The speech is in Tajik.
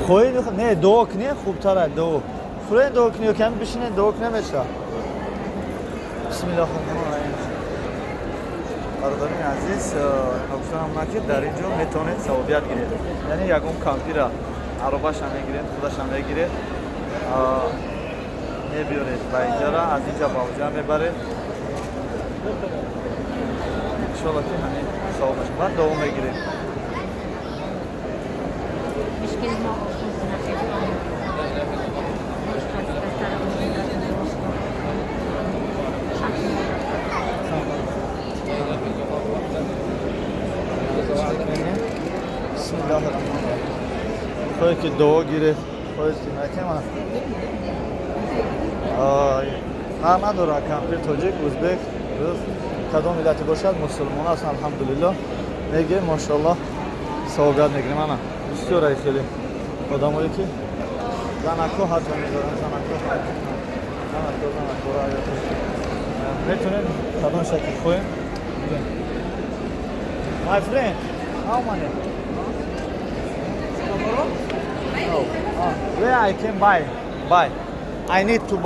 Хоҳед, не, дуо кунед, хубтара дуо. Фурен, дуо кунед ё ками бишинед, дуо кунед, мешавад. Бисмиллоҳи раҳмони раҳим. Бародарони азиз, гуфтанам на, ки дар ин ҷо метавонед савобият гиред, яъне ягон кампира, аробаша мегиред, худаша мегиред, мебиёред ба инҷара, аз инҷа ба оҷа мебаред. Иншолло, ки ҳамин савоб мешавад. Баъд дуо мегирем. مشکل ما آسون کنه، خیلی مشکل از طرف مشکل. Бисмиллоҳи раҳмони раҳим. Хоҳед, ки дуо гиред, хоҳед, ки накема, фарқ надорад, кампир тоҷик, узбек, рус, кадом миллате бошад, мусулмон аст, алҳамдулиллоҳ, мегирем, мошаллоҳ, савобият мегирем. Ана бисёрай хеле одамое, ки занако ҳатто медоранд, занако, занако, занако метонем, кадом шакл хоҳем. My friend, how many? Oh, where I can buy? Buy. I need to buy.